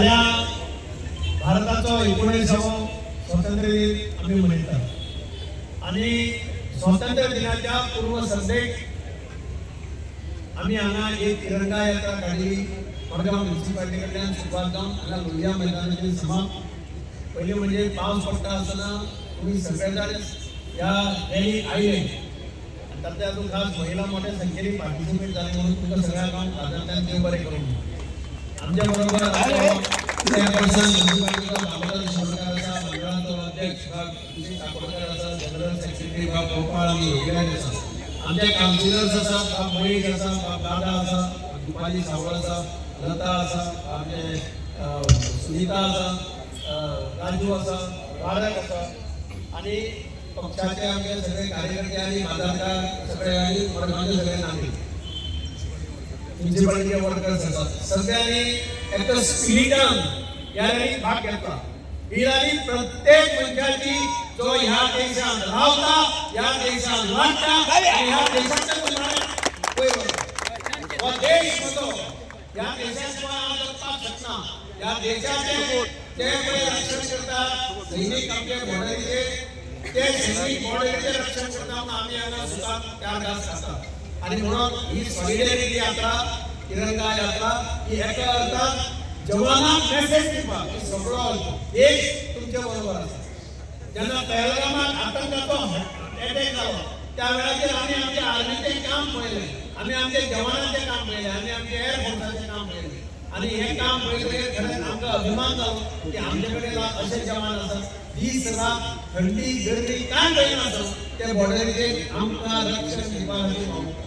फाल्यां भारताचो 19वो स्वातंत्र्य दिन आमी मनयतात आनी स्वातंत्र्य दिनाच्या पूर्वसंध्येक आमी हांगा एक तिरंगा यात्रा काडली. मडगांव म्युन्सिपालिटी कडल्यान सुरवात जावन हांगा लोहिया मैदानाचेर समाप्त. पयलीं म्हणजे पावस पडटा आसतना तुमी सगळे जाण ह्या रॅलीक आयले आनी तातूंत हातूंत खास महिला मोठ्या संख्येने पार्टिसिपेट जाले म्हणून तुमकां सगळ्यांक हांव काळजांतल्यान देव बरें करूं. आमच्या बरोबर चेअरपर्सन म्युन्सिपालिटीचो दामोदर शिरोडकर आसा, मंडळाचो अध्यक्ष बाब अभिषेक काकोडकर आसा, जनरल सेक्रेटरी बाब गोपाळ आनी योगीराज आसा, आमचे कावन्सिलर्स आसा, बाब महेश आसा, बाब दादा आसा, दीपाली सावळ आसा, लता आसा, आमचे सुनीता आसा, राजू आसा, बारक आसा आनी पक्षाचे आमचे सगळे कार्यकर्ते आनी बाजारकार सगळे आनी मडगांवचे सगळे नागरीक, म्युन्सिपालिटीचे वर्कर्स आसात. सगळ्यांनी एका स्पिरिटान ह्या रॅलीत भाग घेतला. ही रॅली प्रत्येक मनशाची जो ह्या देशात रावता, ह्या देशात वाडटा आणि ह्या देशाच्या वयर वता. हो देश म्हजो, ह्या देशाशिवाय हांव जगपाक शकना. ह्या देशाचे ते पळय रक्षण करता सैनिक आमचे बॉर्डरीचे, ते सैनिक बॉर्डरीचे रक्षण करता म्हणून आमी हांगा सुखान चार घास खातात. आणि म्हणून ही सॉलिडॅरिटी यात्रा, तिरंगा यात्रा ही एका अर्थात जवानाक मेसेज दिवपाक की सगळो देश तुमच्या बरोबर आसा. जेन्ना पहलगामाक आतंकाचो अटॅक जालो, त्या वेळाचेर आमी आमच्या आर्मीचें काम पळयलें, आमी आमच्या जवानांचें काम पळयलें, आमी आमच्या एअर फोर्साचें काम पळयलें आनी हें काम पळयतकीर खरेंच आमकां अभिमान जालो की आमचे कडेन अशे जवान आसात, दीस रात थंडी गरमी कांय पळयनासतना ते बॉर्डरीचेर आमकां रक्षण दिवपा खातीर वावुरतात.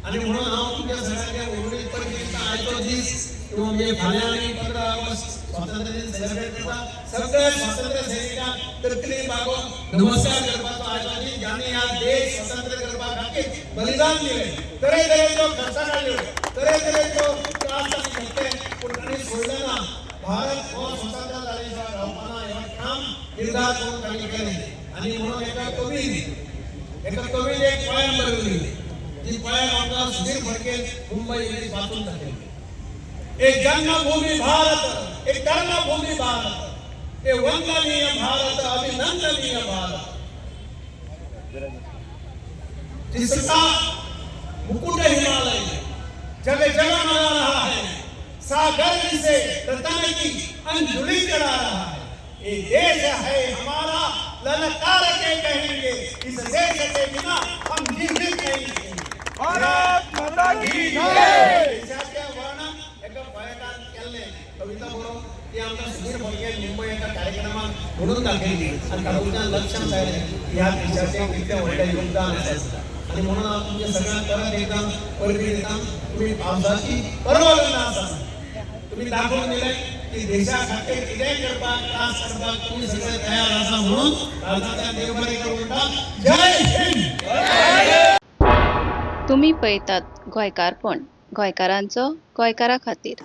आणि म्हणून हांव तुमच्या सगळ्यांच्या उर्वरीत परत आयचो दीस किंवा म्हणजे फाल्यां आमी 15 ऑगस्ट स्वातंत्र्य दिन सेलिब्रेट करता. सगळ्या स्वातंत्र्य सैनिकांक तकली बागोवन नमस्कार करपाचो आयचो दीस, ज्यांनी ह्या देश स्वतंत्र करपा खातीर बलिदान दिले, तरेतरेचो खर्च काडल्यो, तरेतरेचो त्रास तांणी घेतले, पूण तांणी सोडलें ना. भारत हो स्वतंत्र जाले शिवाय रावपाना हे ठाम निर्धार करून तांणी केले. आणि म्हणून एका कवीन एक पोयम बरयली. ती पोयम आमकां सुधीर फडके मुंबई इंग्लीश वाचून दाखयली. एक जन्मभूमि भारत, एक कर्मभूमि भारत, एक वंदनीय भारत, अभिनंदनीय भारत, जिसका मुकुट हिमालय जग जगमगा रहा है, सागर जिसे रतन की अंजलि चढ़ा रहा है, ये देश है हमारा, ललकार के कहेंगे, इस देश के बिना हम जीवित नहीं. भारत माता की जय! देशाचे वर्णन एका पोयटान केल्लें, कविता बरोवन ती आमकां सुधीर फडके मुंबय एका कार्यक्रमात म्हणून दाखयली आनी तातूंतल्यान लक्षात आयलें की ह्या देशाचें कितलें व्हडलें योगदान आसा. आनी म्हणून हांव तुमच्या सगळ्यांक परत एकदां परबीं दिता. तुमी पावसाची पर्वा करिनासतना तुमी दाखोवन दिलें की देशा खातीर कितेंय करपाक, त्रास करपाक तुमी सगळे तयार आसा. म्हणून काळजांतल्यान देव बरें करूं म्हणटा. जय हिंद. तुमी पळयतात गोंयकारपण, गोंयकारांचो गोंयकारा खातीर.